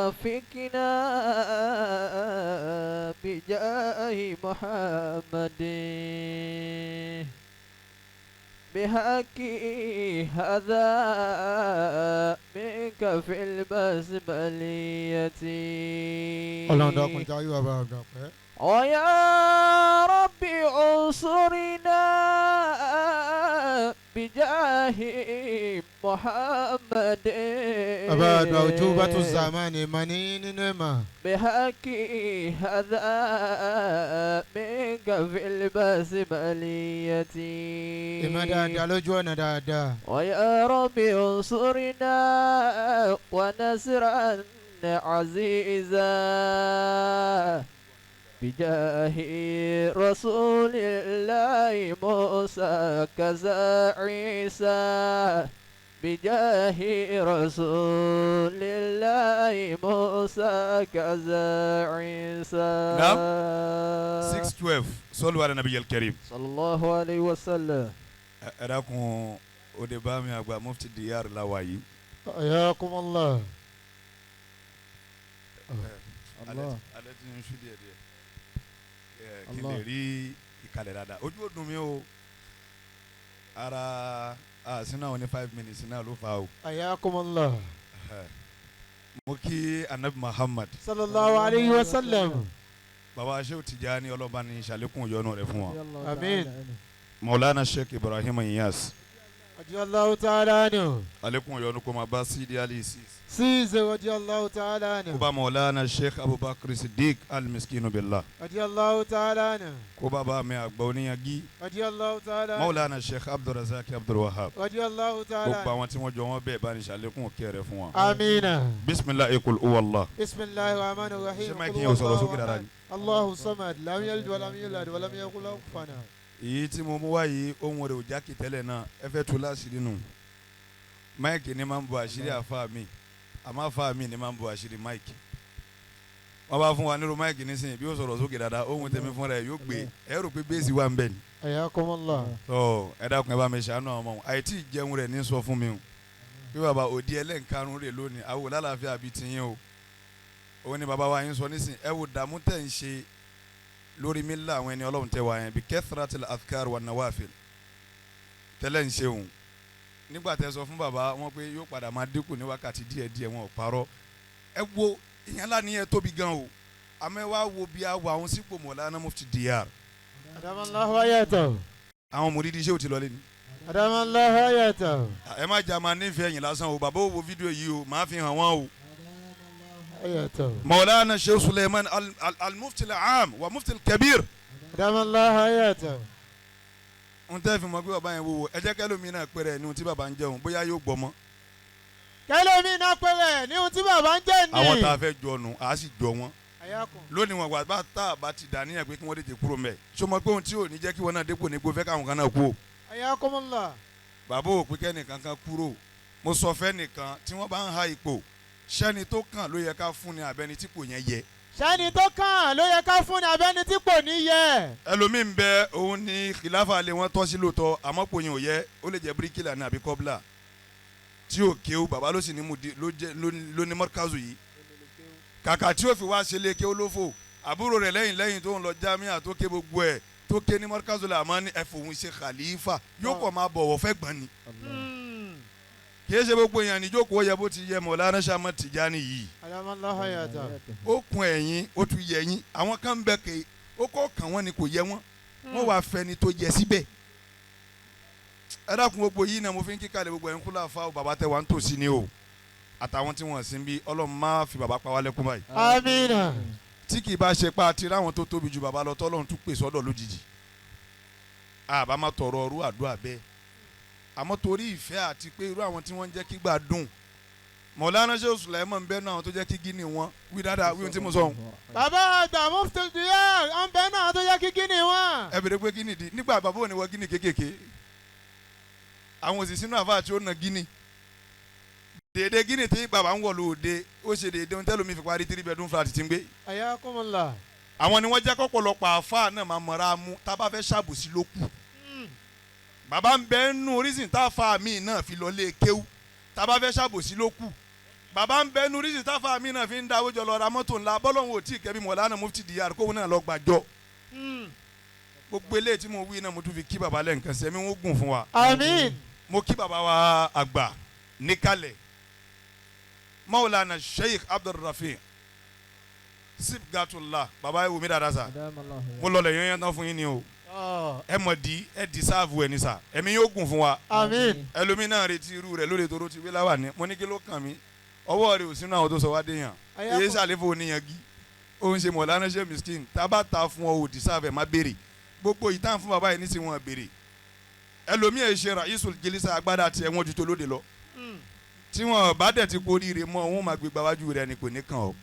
وفقنا بجاه محمد بحق هذا منك في البسملية. Ọlọ́run dákun jáwé bàbá àgbà pẹ́. ويا ربي انصرنا بجاه محمد. Bàbá àgbà ojú bá tún zamani ìmọ̀ ní nínú ìmọ̀. بحق هذا منك في البسملية. Ìmọ̀ dáadáa lójú ọ̀nà dáadáa. ويا ربي انصرنا ونصرا عزيزا بجاه رسول الله موسى كذا عيسى، بجاه رسول الله موسى كذا عيسى. نعم. 6:12، صلوا على النبي الكريم. صلى الله عليه وسلم. Ẹ dákun, òde bá mi àgbà Mufti Diyar la wà yìí. حياكم الله. الله. Alẹ́ tí ń ṣú díẹ̀ díẹ̀ ẹ kí n Allah. lè rí ìkàlẹ̀ dáadáa. Ojú ò dùn mí o, ara àsínà òní 5 minutes náà ló fa o. حياكم الله. Mo kí anabi Muhammad. صلى الله عليه وسلم. Baba Shehu Tijani, ọlọ́ba ní ìṣàlékún ìyọ́nú rẹ̀ fún wa. Àmín. Maulana Sheikh Ibrahim Inyas. رضي الله تعالى عنه. Àlékún ìyọ́nú kó máa bá Sidi Ali Sis. Ceesay رضي الله تعالى Kó عنه. bá Maulana Sheikh Abubakar Siddiq Al-Miskinu Billah. رضي الله تعالى عنه. Kó bá bá mi àgbà oníyangí. رضي الله تعالى عنه. Maulana Sheikh Abdulrazak Abdulwahab. رضي الله تعالى Gbogbo عنه. àwọn tí wọ́n jọ wọ́n bẹ́ẹ̀ bá ní ṣàlékún òkè rẹ̀ fún wa. آمين. Bisimilahi قل هو الله. بسم الله الرحمن الرحيم. Ṣé mic yẹn ò sọ̀rọ̀ sókè dáadáa ni? الله الصمد لم يلد ولم يولد ولم يكن له كفوا أحد. Èyí tí mo mú wá yìí, ohun rẹ̀ ò jákè tẹ́lẹ̀ náà. Ẹ fẹ́ tú láṣìírí nù. Mic ni máa ń bo àṣírí àfa mi, àmọ́ àfa mi ni máa ń bo àṣírí mic. Wọ́n bá fún wa nírú mic nísìnyí, bí ó sọ̀rọ̀ sókè dáadáa, ohun tẹ̀mí fún rẹ̀ yóò gbé. Ẹ rò pé bass wà ń bẹ̀ ni. حياكم الله. Tọ́ ẹ dákun, ẹ bá mi ṣàánú àwọn ọmọ wọn. Àìtí ìjẹun rẹ̀ ní sọ fún mi o bí bàbá òdi ẹlẹ́nkarún rè lónìí àwọn lálàáfíà bíi tiyín o. Òun ni bàbá wa yín sọ nísìnyí. Ẹ wò dààmú tẹ̀ ń ṣe lórí mílà àwọn ẹni ọlọ́run tẹ wá yẹn بكثرة الأذكار والنوافل tẹ́lẹ̀ ń ṣe òun. Nígbà tẹ sọ fún bàbá wọn pé yóò padà máa dínkù ní wákàtí díẹ̀díẹ̀, wọn ò parọ́. Ẹ wo ìyẹn ńlá nìyẹn tóbi gan o. Àmọ́ ẹ wá wo bí a wọ àwọn sípò Mọ̀lánà Mufti Diyar. أدام الله حياته. Àwọn mòrídìí iṣẹ́ ò ti lọ lé ni. أدام الله حياته. Ẹ má jà máa nífẹ̀ẹ́ yìí lásán o. Bàbá ò wo fídíò yìí o, máa fi hàn wọ́n o. حياته. Mọ̀lánà Sheikh Suleiman al-Mufti al-Aam wa Mufti al-Kabir. أدام الله حياته. N tẹ́ fi mọ̀ pé bàbá yẹn wo, ẹ jẹ́ kẹ́lómi náà pẹ́rẹ́ ní ohun tí bàbá ń jẹun, bóyá yóò gbọ́ mọ́. Kẹlẹ́mi náà pẹ̀lẹ́ ní ohun tí bàbá ń jẹ́ ní. Àwọn tá a fẹ́ jọ nù, àá sì jọ wọn. حياكم. Lónìí wọn gbà bá tá a bá ti dà níyàn pé kí wọ́n tètè kúrò mẹ́. Ṣé o mọ̀ pé ohun tí ò ní jẹ́ kí wọ́n náà dépò ní pé ó fẹ́ káwọn kan náà kú o? حياكم الله. Bàbá ò pé kẹ́nìkan kan kúrò. Mo sọ fẹ́ nìkan tí wọ́n bá ń ha ipò, sẹ́ni tó kàn ló yẹ ká fún ni àbẹ́ni tí kò yẹn yẹ? Sẹ́ni tó kàn ló yẹ ká fún ni abẹ́ni tí kò ní yẹ? Ẹlòmíín bẹ, òun ní kìláfà lé wọn tọ́ sí lóòótọ́, àmọ́ kò yẹn ò yẹ. Ó lè jẹ́ bíríkìlà ní àbí kọ́bílà tí ò kéwú. Bàbá ló sì ní mudi ló jẹ́ ló ní mọ́ríkàzù yìí. Kàkà tí ó fi wá ṣe lé kéwú lófò, àbúrò rẹ̀ lẹ́yìn lẹ́yìn tó ń lọ jámíà, tó ké gbogbo ẹ̀, tó ké ní mọ́ríkàzù là, àmọ́ ní ẹ̀fọ́ òun ṣe khalifa, yóò kọ̀ máa bọ̀wọ̀ fẹ́ gbọ́n ni. Kì í ṣe gbogbo èèyàn níjókòó yẹ bó ti yẹ Mọ̀lánà Sàmọ́ Tìjání yìí. أدام الله حياته. Ó kun ẹ̀yìn, ó tún yẹ yín. Àwọn kan bẹ kè ó kọ́ kàn wọ́n ni kò yẹ wọ́n, wọ́n wàá fẹ́ni tó yẹ síbẹ̀. Ẹ dákun, gbogbo yìí náà mo fi ń kíkàlẹ̀ gbogbo ẹ̀ ń kúlọ̀ àfa o. Bàbá tẹ wà ń tòsí ni o àtàwọn tí wọ́n sì ń bí, Ọlọ́run má fi bàbá pa wá lẹ́kún báyìí. آمين. Tí kì í bá ṣe pa àti ráwọn tó tóbi ju bàbá lọ tọ́lọ́run tún pè sọ́dọ̀ lójijì, àbá má tọrọ ọrú àdúrà bẹ́ẹ̀. Àmọ́ torí ìfẹ́ àti pé irú àwọn tí wọ́n ń jẹ́ kí gbà dùn, Mọ̀lánà Sheikh Sulaiman ń bẹ́ẹ̀ náà, àwọn tó jẹ́ kí gíní wọn wí dáadáa, wí ohun tí mo sọ ohun. Bàbá àgbà Mufti Diyar ń bẹ náà tó yẹ kí gíní wọn. Ẹ bèrè pé gíní di nígbà bàbá òní wọ gíní kékèké, àwọn òsì sínú àfa àti ó na gíní dèédé. Gíní tí bàbá ń wọ̀ lóde, ó ṣe dèédé ohun tẹ́lómi fi parí three bedroom flat tí ń gbé. حياكم الله. Àwọn ni wọ́n jẹ́ kọ́pọ̀lọpọ̀ àfa náà máa mọ̀ra mú. Tá a bá fẹ́ ṣàbòsí ló kù. Bàbá ń bẹ nínú orísìn tá a fa mi náà fi lọ lé kéwú. Tá a bá fẹ́ ṣàbòsí ló kù. Bàbá ń bẹnu rísì táfà mi náà fi ń dáwọ́ jọ lọ ra mọ́tò ńlá bọ́lọ́hún ò tí ì kẹ́bí mọ̀lánà mufti diyar kóun náà lọ gbàjọ. Gbogbo eléyìí tí mo wí náà mo tún fi kí bàbá lẹ́ǹkan sí ẹ̀mí wọn gùn fún wa. Àmín. Mo kí bàbá wa àgbà níkàlẹ̀ Maulana Sheikh Abdulrafi Sibgatullah bàbá ẹ wò mí dáadáa sà mo lọlẹ̀ yẹn yẹn tán fún yín ni o ẹ mọ̀ di ẹ di sáàfù ẹ ní sà ẹ̀mí yóò gùn fún wa. Àmín. Ẹlòmíín náà retí irú rẹ̀ lórí toró ti wí láwà ní mo ní kí ló kàn mí ọwọ́ rẹ̀ ò sínú àwọn tó sọ wá dé yàn èyí sàléfò oníyangi ó ń ṣe mọ̀lánà ṣe miskin tá a bá ta fún ọ ò di sáàfù ẹ̀ má béèrè gbogbo ìtàn fún bàbá yìí ní sí wọn béèrè ẹlòmíín ẹ̀ ṣe raisul jilisa agbádá tiẹ̀ wọ́n ju tó lóde lọ tí wọn bá dẹ̀ ti kórìíre mọ́ òun máa gbégbá wájú rẹ̀ ni kò ní kàn ọ́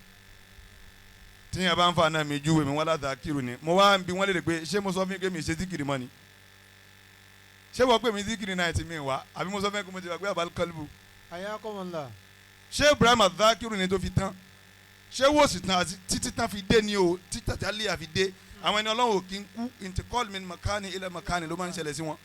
tíyẹn bá ń fa náà mi júwe mi wọn láta kírun ni mo wá ń bi wọn léèrè pé ṣé mo sọ fún yín pé mi ṣe síkìrì mọ́ ni ṣé wọ́n pè mí síkìrì náà ti mi wá àbí mo sọ fún yín pé mo ti wà pé àbálùkọ́lùbù. Ayakumullah. Ṣé Ibrahim azakiru ni tó fi tán ṣé wò sì tán àti títí tán fi dé ni o títí tàlíyà fi dé àwọn ẹni Ọlọ́run ò kí ń kú intikọ́l min makani ilẹ̀ makani ló máa ń ṣẹlẹ̀ sí wọn.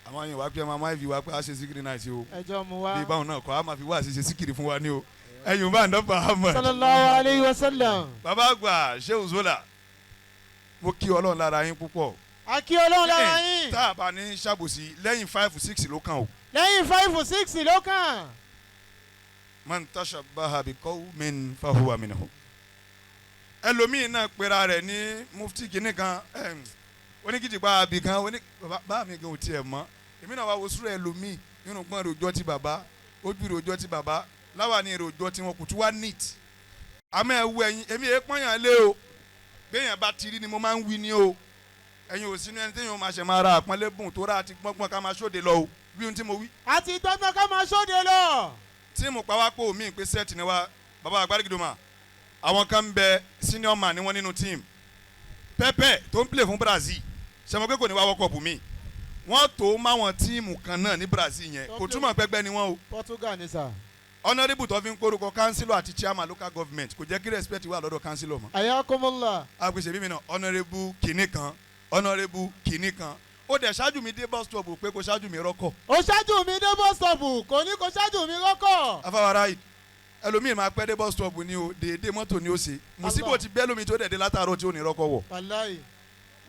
Àwọn èèyàn wá pé ẹ máa fi wá pé a ṣe síkìrì náà sí o Ẹjọ́ mu wá. bí báwọn náà kọ́ a máa fi wá àṣìṣe síkìrì fún wa ní o ẹ̀yìn bá ń dọ́gba àmọ́. Sallallahu alayhi wa sallam. Bàbá àgbà Shehu Zola mo kí Ọlọ́run lára yín púpọ̀. A kí Ọlọ́run lára yín. Tá a bá ní ṣàbòsí lẹ́yìn 5 6 ló kàn o. Lẹ́yìn 5 6 ló kàn. Man tashabbaha bi qawmin fahuwa minhum. Ẹlòmíín náà pera rẹ̀ ní mufti kìíní kan oníkìtìpá abì kan oní bàbá mi gan ò tiẹ̀ mọ́ èmi náà wá wo sùúrù ẹlòmíín nínú gbọ́n rẹ̀ òjọ́ ti bàbá ojú rẹ̀ òjọ́ ti bàbá láwàní rẹ̀ òjọ́ tí wọn kò tún wá neat àmọ́ ẹ wo ẹ̀yin èmi èé pọ́nyàn lé o béèyàn bá ti rí ni mo máa ń wí ni o ẹ̀yin ò sínú ẹni téèyàn máa ṣe máa ra àpọ́nlé bùn tó rà àti gbọ́ngbọ́n ká máa ṣòde lọ o bí ohun tí mo wí. Àti gbọ́ngbọ́n ká máa ṣòde lọ. Tíìmù pawápò mi pé sẹ́ẹ̀tì ni wa bàbá àgbàdìgídùmá àwọn kan ń bẹ senior man ni wọ́n nínú tíìmù Pepe tó ń play fún Brazil ṣe mọ̀ pé kò ní wá World Cup mi wọ́n tó máwọn tíìmù kan náà ní Brazil yẹn kò túmọ̀ pẹ́gbẹ́ ni wọ́n o. Portugal ni sà. Honourable tó fi ń kórúkọ councillor àti chairman local government kò jẹ́ kí respect wà lọ́dọ̀ councillor mọ́. Ayakumullah. Àgbèsè bí mi náà honourable kìíní kan honourable kìíní kan ó dẹ̀ ṣáájú mi dé bus stop pé kò ṣáájú mi rọ́kọ̀. Ó ṣáájú mi dé bus stop kò ní kò ṣáájú mi rọ́kọ̀. Afáwárá yìí ẹlòmíì máa pẹ́ dé bus stop ni o déédéé mọ́tò ni ó ṣe mùsíbò ti bẹ́ lómi tó dẹ̀ dé látàárọ̀ tí ò ní rọ́kọ̀ wọ̀. Wàláhì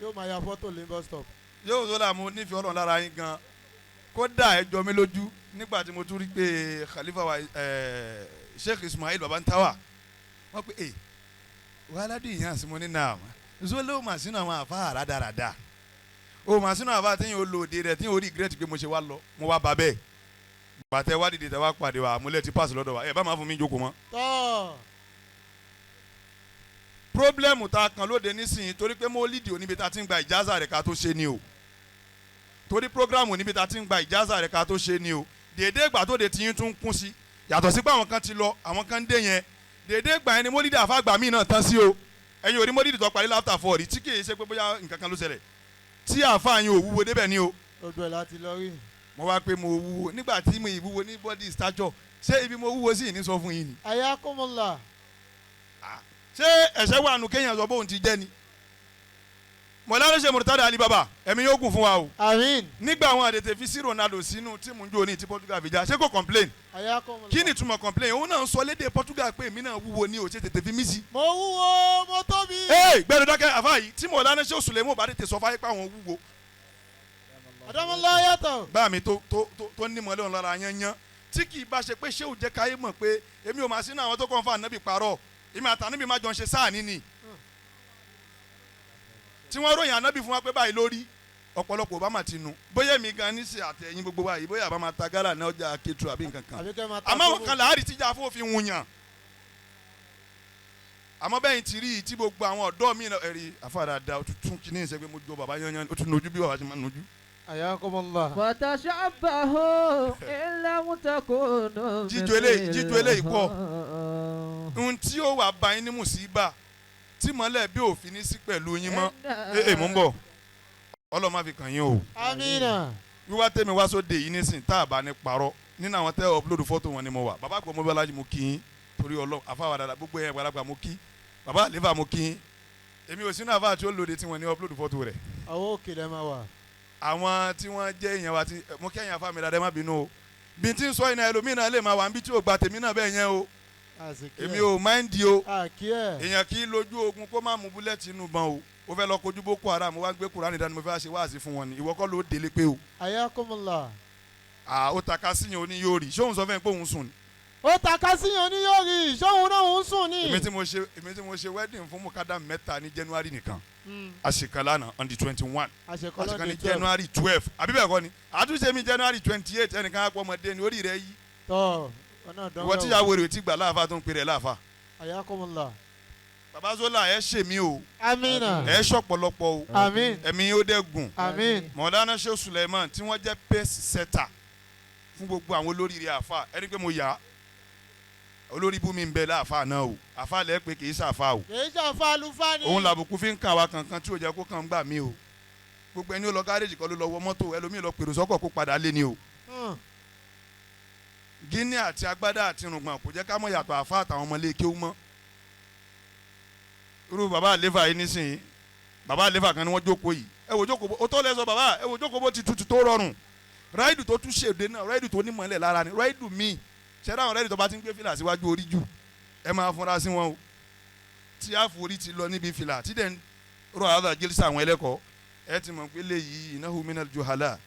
yóò máa ya fọ́tò lé bus stop. Yóò tó là mú nífẹ̀ẹ́ Ọlọ́run lára yín gan kódà ẹ jọ mí lójú nígbà tí mo tún rí pé Khalifa wa Sheikh Ismail Babantawa wọ́n pe ẹ wàhálà dùn ìyá àsìmọ́ ní nàá zolo mà sínú àwọn àfa àràdàràdà o mà sínú àfa tí yóò lo òde rẹ̀ tí yóò regret pé mo ṣe wá lọ mo wá bà bẹ́ẹ̀ bàtẹ wá dìde tẹ wá pàdé wa àmúlẹ̀ ti pass lọ́dọ̀ wa ẹ bá máa fún mi jókòó mọ́. Tọ́. Pírọ́blẹ́mù tá a kàn lóde nísìnyí torí pé mo lídìí oníbi tá a ti ń gba ìjáza rẹ̀ ká tó ṣe ni o torí prógrámù níbi tá a ti ń gba ìjáza rẹ̀ ká tó ṣe ni o dèédé ìgbà tó de tiyín tún kún sí yàtọ̀ sí pé àwọn kan ti lọ àwọn kan dé yẹn dèédé ìgbà yẹn ni mo lídìí àfàgbà míì náà tán sí o ẹ̀yin ò rí mo lídìí tó parí láfta fọ́ rí tí kì í ṣe pé bóyá nǹkan kan ló ṣẹlẹ̀ tí àáfàá yín ò wúwo débẹ̀ ni o. Odò ẹ̀ láti lọ rí. Mo wá pé mo wúwo nígbà tí mo ìwúwo ní body stature ṣé ibi mo wúwo sí ìní sọ fún yín ni. Ayakumullah. Ṣé ẹ̀ṣẹ̀ wà nù kéèyàn sọ bóun ti jẹ́ ni. Mọ̀lá ṣe Murtada Ali Baba ẹ̀mí yóò gùn fún wa o. Àmín. Nígbà àwọn àdètè fi sí Ronaldo sínú tíìmù njó ní ti Portugal fi já ṣé kò complain. Ayakumullah. Kí ni ìtumọ̀ complain òun náà ń sọ lédè Portugal pé èmi náà wúwo ní o ṣe tètè fi mí sí. Mo wúwo mo tóbi. Ee gbẹdọ dákẹ́ àfa yìí tí Mọ̀lá ṣe Sùlẹ̀mù bá tètè sọ fáyé pé àwọn wúwo. Adamunla yàtọ̀. Bá mi tó tó tó ní mọ̀lẹ́ òun lára yányán tí kì í bá ṣe pé ṣé ò jẹ́ káyé mọ̀ pé èmi ò máa sínú àwọn tó kàn fún ànábì parọ́ èmi àtànábì má jọ ń ṣe sáà níní tí wọ́n ròyìn ànábì fún wa pé báyìí lórí ọ̀pọ̀lọpọ̀ Obama ti nu bóyá èmi gan ní sí àtẹ̀yìn gbogbo wa yìí bóyá àbá máa ta gálà ní ọjà Kétu àbí nǹkan kan àmọ́ àwọn kan làárì tíjà fún òfin wùnyàn àmọ́ bẹ́yìn ti rí tí gbogbo àwọn ọ̀dọ́ mi ẹ̀rí àfàdàdà tuntun kìíní ìṣe pé mo jọ bàbá yányán ó tún nojú bí bàbá ti máa nojú. Ayakumullah. Fatashabbahu in lam takunu. Jíjó eléyìí kọ́ ohun tí ó wà bá yín ní mùsíbà tí mọ́lẹ̀ bí òfin ní sí pẹ̀lú yín mọ́ ee mò ń bọ̀ Ọlọ́run má fi kàn yín o. Amina. Wíwá tèmi wá sóde yìí nísìn tá a bá ní parọ́ nínú àwọn tẹ́ upload fọ́tò wọn ni mo wà bàbá àgbọ̀ mọ́bíọ́lájì mo kí yín torí Ọlọ́run àfáwà dáadáa gbogbo yẹn gbàlagbà mo kí bàbá àlefa mo kí yín èmi ò sínú àfáà tí ó lòdì tí wọ́n ní upload fọ́tò rẹ̀. Àwọn òkè lẹ máa wà. Àwọn tí wọ́n jẹ́ èèyàn wa tí mo kí ẹ̀yìn àfáà mi dáadáa má bínú o Bí n ti ń sọ iná ẹlòmíràn lè máa wà níbi tí ò gba tèmi náà bẹ́ẹ̀ yẹn o. Èmi ò máìndì o. Èèyàn kì í lójú ogun kó má mú búlẹ̀tì inú ban o. Ó fẹ́ lọ kojú Boko Haram, wá gbé Kùránì dání, mo fẹ́ ṣe wáàsí fún wọn ni. Ìwọ kọ́ ló délé pé o. Ayakumullah. Ó taka síyàn oní yóò rí. Ṣé òun sọ fẹ́ pé òun sùn ni? Ó taka síyàn oní yóò rí. Ṣé òun náà òun sùn ni? Èmi tí mo ṣe wedding fún mukadam mẹ́ta ní January nìkan. Àṣekàn lánàá on the 21. Àṣekàn ní January 12. Àbí bẹ́ẹ̀ kọ́ ni? Àtúnṣe mi January 28 ẹnìkan á pọ̀ ọmọdé ni orí rẹ̀ yí. Tọ́ ọ̀nà dánwò. Ìwọ tíyàwó rẹ̀ ti gbà láàfà tó ń pè rẹ̀ láàfà. Ayakumullah. Baba Zola ẹ ṣe mí o. Amina. Ẹ ṣọ̀pọ̀lọpọ̀ o. Àmín. Ẹ̀mí ó dẹ́gùn. Àmín. Mọ̀lánà Sheikh Suleiman tí wọ́n jẹ́ pace setter fún gbogbo àwọn olóríire àfà ẹni pé mo yà á olórí bú mi ń bẹ láàfà náà o àfà lẹ́ pé kì í ṣàfà o. Kì í ṣàfà àlùfáà ni. Òun làbùkù fi ń kàn wá kankan tí ò jẹ́ kó kàn gbà mí o. Gbogbo ẹni ó lọ gáréjì kan ló lọ wọ mọ́tò ẹlòmíì lọ pèrò sọ́kọ̀ kó padà lé ni o. Gíní àti agbádá àti irùngbọ̀n kò jẹ́ ká mọ̀ yàtọ̀ àfà àtàwọn ọmọlé kéwú mọ́. Irú bàbá àléfà yìí nísìnyí bàbá àléfà kan ni wọ́n jókòó yìí ẹ wò jókòó ó tó lẹ́sọ̀ bàbá ẹ wò jókòó bó ti tutù tó rọrùn ráìdù tó tún ṣèdè náà ráìdù tó nímọ̀lẹ̀ lára ni ráìdù míì ṣẹ́dá àwọn ráìdù tó bá ti ń gbé fìlà síwájú orí jù ẹ máa fúnra sí wọn o tí àforí ti lọ níbi fìlà tí dẹ̀ ń rọ àdá jẹ́lísà àwọn ẹlẹ́kọ̀ọ́ ẹ ti mọ̀ pé léyìí innahu minal juhala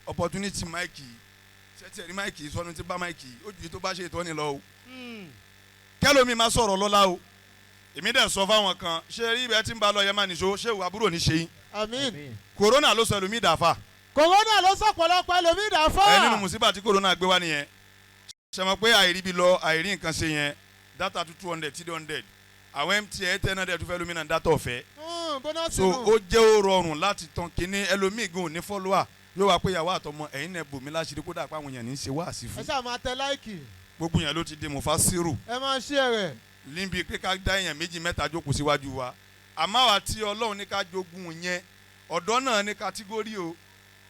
opportunity máìkì ṣẹ́tì ẹ̀rí máìkì sọnù ti bá máìkì ó ju tó bá ṣe ìtọ́ni lọ o kẹ́lómi má sọ̀rọ̀ lọ́la o èmi dẹ̀ sọ fáwọn kan ṣé rí ibẹ̀ tí ń bá lọ yẹn máa nìṣó ṣé ìwà àbúrò ní ṣe yín. Àmín. Corona ló sọ ẹlòmíì dàáfà. Corona ló sọ pọ̀lọpọ̀ ẹlòmíì dàáfà. Ẹ nínú mùsíbà tí corona gbé wá nìyẹn ṣe mọ̀ pé àìrí bí lọ àìrí nǹkan ṣe yẹn data tó 200 300 àwọn MTN 1000 tó fẹ́ lómìnà data ọ̀fẹ́. So ó jẹ́ ó rọrùn láti tan kínní ẹlòmíì gan ò ní follower yóò wá pé ìyàwó àtọmọ ẹ̀yin náà bòmí láṣìírí kódà pé àwọn èèyàn ní í ṣe wáàsí fún. Ẹ ṣáà máa tẹ láìkì. Gbogbo yẹn ló ti di mufasiru. Ẹ máa ṣí ẹ rẹ̀. Níbi pé ká dá èèyàn méjì mẹ́ta jókòó síwájú wa àmọ́ àwa tí Ọlọ́run ní ká jogún yẹn ọ̀dọ́ náà ní kátígórì o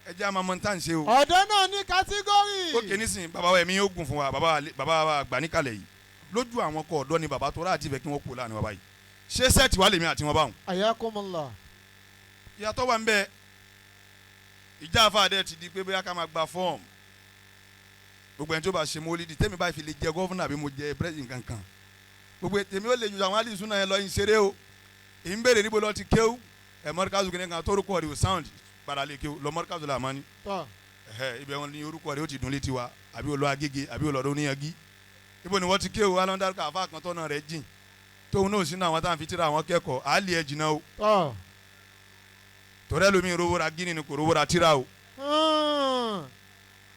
ẹ jẹ́ àmọ́ mọ́tà ń ṣe o. Ọ̀dọ́ náà ní kátígórì. Ó ké nísìnyí bàbá wa ẹ̀mí yóò gùn fún wa bàbá wa àgbà níkàlẹ̀ yìí lójú àwọn ọkọ̀ ọ̀dọ́ ni bàbá tó rà àti ìfẹ́ kí wọ́n kú láàrin bàbá yìí ṣé sẹ́ẹ̀tì wà lèmi àti wọn báwọn. Ayakumullah. Ìyàtọ̀ wà ń bẹ ìjà àfàdé ti di pé bóyá ká máa gba fọ́ọ̀mù gbogbo ẹni tó bá ṣe mọ́lídì tẹ́mi báyìí fi lè jẹ gọ́fúnà àbí mo jẹ pírẹ́sì kankan gbogbo tèmi ó lè ju àwọn alìsùn náà yẹn lọ ìṣeré o èyí ń bèrè níbo lọ ti kéwú ẹ mọ́ríkàzù kìnìún kan tórúkọ rẹ̀ ò sound padà lè kéwú lọ mọ́ríkàzù là mọ́ ni ibẹ̀ wọn ni orúkọ rẹ̀ ó ti dùn létí wa àbí olú agége àbí olọ́dọ̀ oníyangi ibo ni wọ́n ti kéwú alọ́ndàrúkọ àfa kan tọ́nà rẹ̀ jìn tóun náà sínú àwọn táwọn fi tíra àwọn kẹ́kọ̀ọ́ á lè ẹ jìnnà o torẹ́ lomi rówó ra gíní ni kò rówó ra tíra o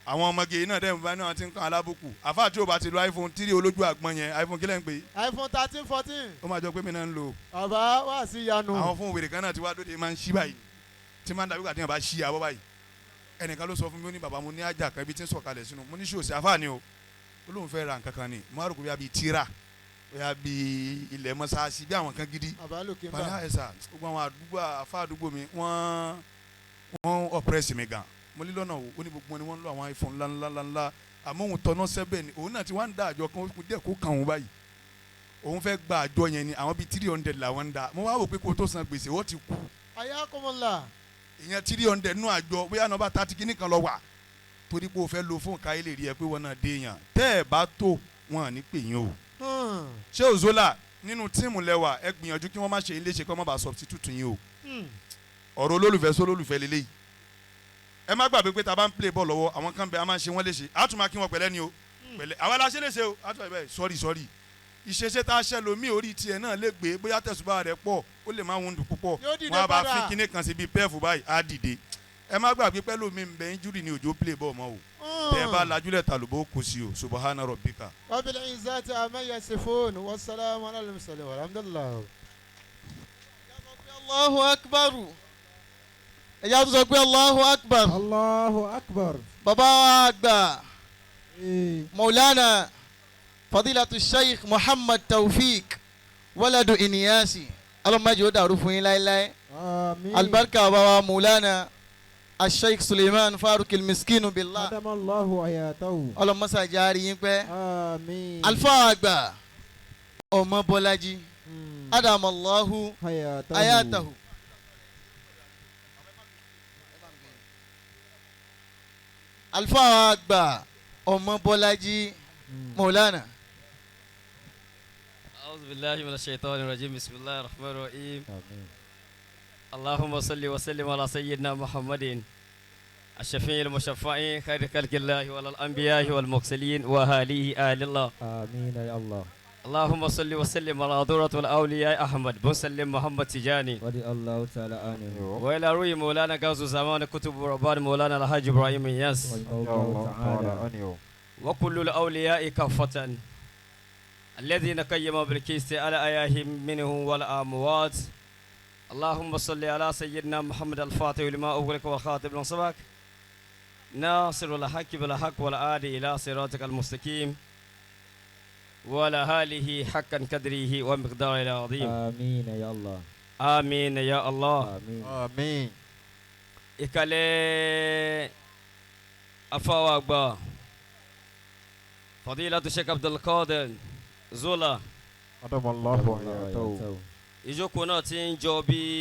àwọn ọmọge yìí náà dẹ́n bá náà ti ń kan alábùkù àfa tí o bá ti lo iPhone 3 olójú àgbọn yẹn iPhone kílẹ̀ ń pè é. iPhone 13 14. Ó máa jọ pé mi náà ń lò. Bàbá wà sí yanu. Àwọn fún wèrè kan náà ti wá dóde máa ń ṣí báyìí tí máa ń dàbí kàtí yẹn bá ṣí abọ́ báyìí. Ẹnìkan ló sọ fún mi ó ní bàbá mo ní àjà kan ibi tí ń sọ̀kalẹ̀ sínú mo ní ṣòṣì àfa ni o ó lóun fẹ́ ra nǹkan kan ni mo á rò pé bí tíra bóyá bí ilẹ̀ mọ́sáàsì bí àwọn kan gidi. Bàbá ẹ̀sà gbogbo àwọn àdúgbò àfa àdúgbò mi wọ́n ọ̀pẹ́rẹ́sì mi gan mo ní lọ́nà wo ó ní gbogbo wọn ni wọ́n ń lo àwọn iPhone ńláńláńlá àmọ́ òun tọ́nà sẹ́bẹ̀ ni òun náà ti wá ń da àjọ kan ó díẹ̀ kó kàn òun báyìí òun fẹ́ gba àjọ yẹn ni àwọn bíi 300 làwọn ń da mo wá wò pé kó tó san gbèsè ó ti kú. Ayakumullah. Ìyẹn 300 nú àjọ bóyá nọ́mbà 30 kìíní kan lọ wà torí pé o fẹ́ lo fóònù káyé lè rí ẹ pé wọn náà dé yàn tẹ́ ẹ bá tó wọn à ní pè yín o. Ṣé Òzólà nínú tíìmù lẹ́wà ẹ gbìyànjú kí wọ́n má ṣe ilé ṣe kí wọ́n má bàa substitute yín o. Ọ̀rọ̀ olólùfẹ́ sólólùfẹ́ lélẹ́yìí ẹ má gbàgbé pé ta bá ń play ball lọ́wọ́ àwọn kan bẹ a máa ń ṣe wọ́n léṣe a tún máa kí wọn pẹ̀lẹ́ ni o pẹ̀lẹ́ àwa la ṣe léṣe o a tún bẹ sọ́ọ̀rì sọ́ọ̀rì ìṣeṣe tá a ṣe lomi orí tiẹ̀ náà lè gbé bóyá tẹ̀sùbá rẹ̀ pọ̀ ó lè má wùndù púpọ̀ wọn a bá fi kíní kan sí bíi pẹ́ẹ̀fù báyìí á dìde ẹ má gbàgbé pẹ́ lómi ń bẹ injúrì ni òjò play ball mọ́ o tẹ́ ẹ bá lajúlẹ̀ tàlùbọ̀ kò sí o subahana rabbika. Rabbil izzati amma yasifun wassalamu ala al-mursalin walhamdulillah. Allahu akbar. Ẹ̀yà tó sọ pé Allahu akbar. Allahu akbar. Bàbá wa àgbà Maulana Fadilatu Sheikh Muhammad Tawfiq Waladu Iniyasi alọ́mọdé ó dàrú fún yín láéláé. Àmín. Alibarika bàbá wa Maulana Sheikh Suleiman Faruk Miskinu Billah. Adamallahu hayatahu. Ọlọ́mọsá jaari yín pẹ́. Àmín. Alfa àgbà ọmọ Bọ́lájí Adamallahu hayatahu. Àlùfáà àgbà ọmọ Bọ́lájí Maulana. أعوذ بالله من الشيطان الرجيم بسم الله الرحمن الرحيم آمين. اللهم صل وسلم على سيدنا محمد الشفيع المشفع خير خلق الله وعلى الأنبياء والمرسلين وآله آل الله آمين يا الله. اللهم صل وسلم على ذرة الأولياء أحمد بن سلم محمد تجاني رضي الله تعالى عنه. وإلى روي مولانا غوث زمان كتب ربان مولانا الحاج إبراهيم ياس رضي الله تعالى. وكل الأولياء كافة الذين قيموا بالكيس على أياهم منهم والأموات اللهم صل على سيدنا محمد الفاتح لما أغلق والخاتم لما سبق ناصر الحق بالحق والآدي إلى صراطك المستقيم وعلى آله حقا قدره ومقداره العظيم آمين يا الله. آمين يا الله. آمين. Àmín. Ìkàlẹ̀ afáwọ̀ àgbà Fadilatu Sheikh Abdulkadir Zola Adamallahu hayatahu. ìjókòó náà ti ń jọ bí